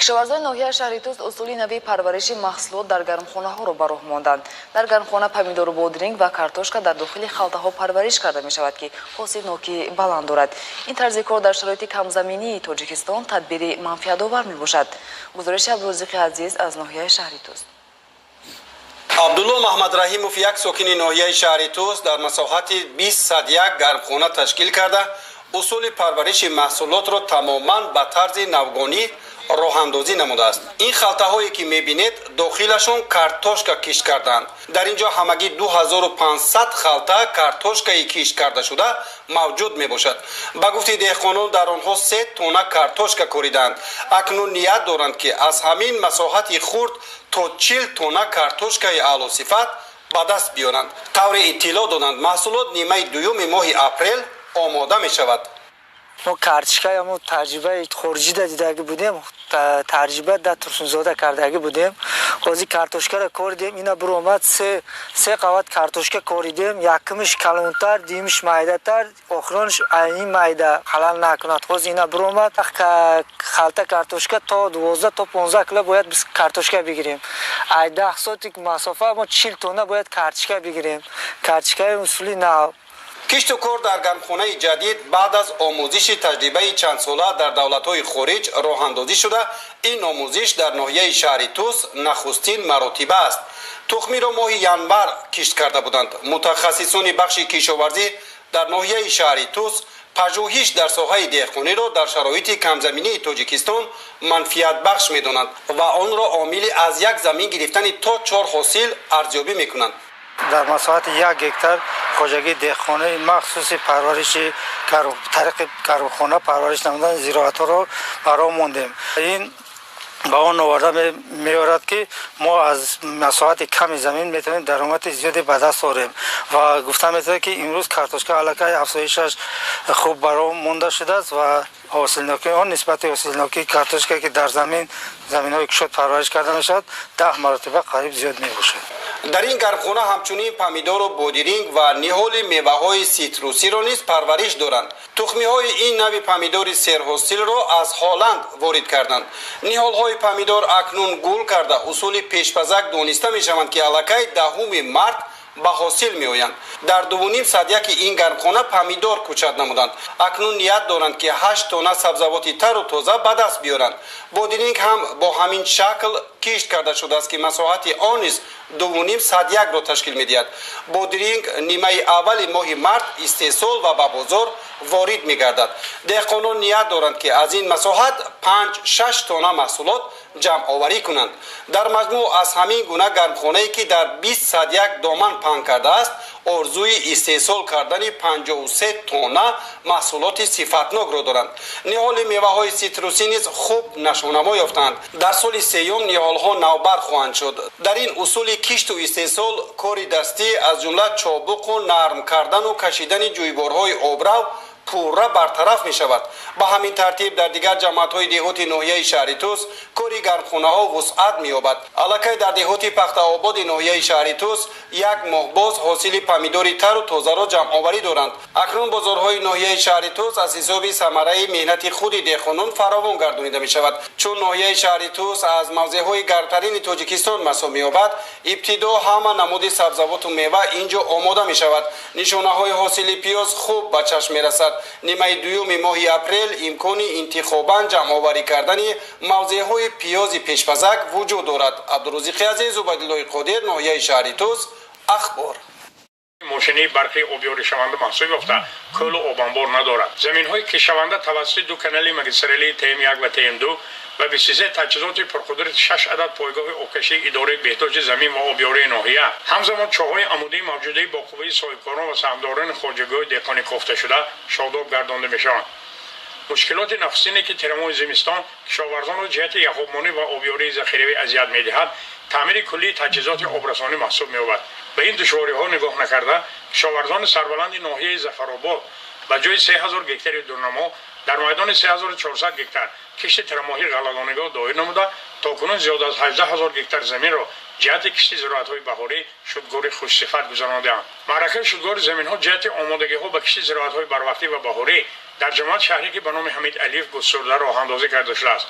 Кишоварзони ноҳияи шаҳри Тӯс усули нави парвариши маҳсулот дар гармхонаҳоро ба роҳ монданд. Дар гармхона помидору бодринг ва картошка дар дохили халтаҳо парвариш карда мешавад, ки ҳосилнокии баланд дорад. Ин тарзи кор дар шароити камзаминии Тоҷикистон тадбири манфиатовар мебошад. Гузориши Абдурозиқи Азиз аз ноҳияи шаҳри Тӯс. Абдулло Маҳмадраҳимов, як сокини ноҳияи шаҳри Тӯс, дар масоҳати 20 сад як гармхона ташкил карда, усули парвариши маҳсулотро тамоман ба тарзи навгонӣ роҳандозӣ намудааст. Ин халтаҳое, ки мебинед, дохилашон картошка кишт кардаанд. Дар ин ҷо ҳамагӣ 2500 халта картошкаи кишт кардашуда мавҷуд мебошад. Ба гуфти деҳқонон, дар онҳо 3 тонна картошка коридаанд. Акнун ният доранд, ки аз ҳамин масоҳати хурд то 40 тонна картошкаи аълосифат ба даст биёранд. Тавре иттилоъ доданд, маҳсулот нимаи дуюми моҳи апрел омода мешавад. Мо картошкаи мо таҷрибаи хориҷӣ да дидагӣ будем, таҷриба да Турсунзода кардагӣ будем. Ҳозир картошкаро коридем, ина биромад, се қават картошка коридем: якумиш калонтар, дуюмиш майдатар, охирониш айни майда, халал накунад. Ҳозир ина биромад халта картошка, то 12 то 15 кило бояд картошка бигирем. Ай 10 сотик масофа мо 40 тонна бояд картошка бигирем, картошкаи усули нав. Кишту кор дар гармхонаи ҷадид баъд аз омӯзиши таҷрибаи чандсола дар давлатҳои хориҷ роҳандозӣ шуда, ин омӯзиш дар ноҳияи шаҳри Тӯс нахустин маротиба аст. Тухмиро моҳи январ кишт карда буданд. Мутахассисони бахши кишоварзӣ дар ноҳияи шаҳри Тӯс пажӯҳиш дар соҳаи деҳқониро дар шароити камзаминии Тоҷикистон манфиатбахш медонанд ва онро омили аз як замин гирифтани то чор ҳосил арзёбӣ мекунанд. Дар масоҳати 1 гектар хоҷагии деҳқонии махсуси парвариши тариқи гармхона парвариш намудани зироатҳоро ба роҳ мондем. Ин ба он оварда меорад, ки мо аз масоҳати ками замин метавонем даромади зиёде ба даст орем. Ва гуфта метавонем, ки имрӯз картошка аллакай афзоишаш хуб ба роҳ монда шудааст ва ҳосилнокии он нисбати ҳосилнокии картошка, ки дар заминҳои кушод парвариш карда мешавад, 10 маротиба қариб зиёд мебошад. Дар ин гармхона ҳамчунин помидору бодиринг ва ниҳоли меваҳои ситрусиро низ парвариш доранд. Тухмиҳои ин нави помидори серҳосилро аз Ҳолланд ворид карданд. Ниҳолҳои помидор акнун гул карда, усули пешпазак дониста мешаванд, ки аллакай 10-уми март ба ҳосил меоянд. Дар 2,5 сад яки ин гармхона помидор кучат намуданд. Акнун ният доранд, ки 8 тонна сабзавоти тару тоза ба даст биёранд. Бодиринг ҳам бо ҳамин шакл кишт карда шудааст, ки масоҳати он низ 2,5 сад якро ташкил медиҳад. Бодиринг нимаи аввали моҳи март истеҳсол ва ба бозор ворид мегардад. Деҳқонон ният доранд, ки аз ин масоҳат 5-6 тонна маҳсулот ҷамъоварӣ кунанд. Дар маҷмӯъ, аз ҳамин гуна гармхонае, ки дар 20 сад як доман паҳн кардааст, орзуи истеҳсол кардани 53 тонна маҳсулоти сифатнокро доранд. Ниҳоли меваҳои ситрусӣ низ хуб нашъунамо ёфтанд. Дар соли сеюм ниҳолҳо навбар хоҳанд шуд. Дар ин усули кишту истеҳсол кори дастӣ, аз ҷумла чобуқу нарм кардану кашидани ҷӯйборҳои обрав, пурра бартараф мешавад. Ба ҳамин тартиб, дар дигар ҷамоатҳои деҳоти ноҳияи шаҳри Тӯс кори гармхонаҳо вусъат меёбад. Аллакай дар деҳоти Пахтаободи ноҳияи шаҳри Тӯс як моҳ боз ҳосили помидори тару тозаро ҷамъоварӣ доранд. Акнун бозорҳои ноҳияи шаҳри Тӯс аз ҳисоби самараи меҳнати худи деҳқонон фаровон гардонида мешавад. Чун ноҳияи шаҳри Тӯс аз мавзеъҳои гармтарини Тоҷикистон маҳсуб меёбад, ибтидо ҳама намуди сабзавоту мева ин ҷо омода мешавад. Нишонаҳои ҳосили пиёз хуб ба чашм мерасад. Нимаи дуюми моҳи апрел имкони интихобан ҷамъоварӣ кардани мавзеъҳои пиёзи пешпазак вуҷуд дорад. Абдурозиқи Азиз, Убайдуллои Қодир, ноҳияи шаҳри Тӯс, Ахбор. Мошини барқи обёришаванда маҳсуб ёфта, кӯлу обанбор надорад. Заминҳои кишаванда тавассути ду канали магистралии ТМ1 ва ТМ2 ва 23 таҷҳизоти пурқудрати шаш адад пойгоҳи обкашии Идораи беҳдошти замин ва обёрии ноҳия, ҳамзамон чоҳҳои амудии мавҷудаи бо қувваи соҳибкорон ва саҳмдорони хоҷагиҳои деҳқонӣ кофта шуда, шодоб гардонда мешаванд. Мушкилоти нахустине, ки тирамоҳи зимистон кишоварзонро ҷиҳати яхобмонӣ ва обёрии захиравӣ азият медиҳад, таъмири куллии таҷҳизоти обрасонӣ маҳсуб меёбад. Ба ин душвориҳо нигоҳ накарда, кишоварзони сарбаланди ноҳияи Зафаробод ба ҷои 3000 гектари дурнамо дар майдони 3400 гектар кишти тирамоҳии ғалладонагиҳо доир намуда, то кунун зиёд аз 18 000 гектар заминро ҷиҳати кишти зироатҳои баҳорӣ шудгори хушсифат гузаронидаанд. Маъракаи шудгори заминҳо ҷиҳати омодагиҳо ба кишти зироатҳои барвақтӣ ва баҳорӣ дар ҷамоати шаҳре, ки ба номи Ҳамид Алиев густурда, роҳандозӣ карда шудааст.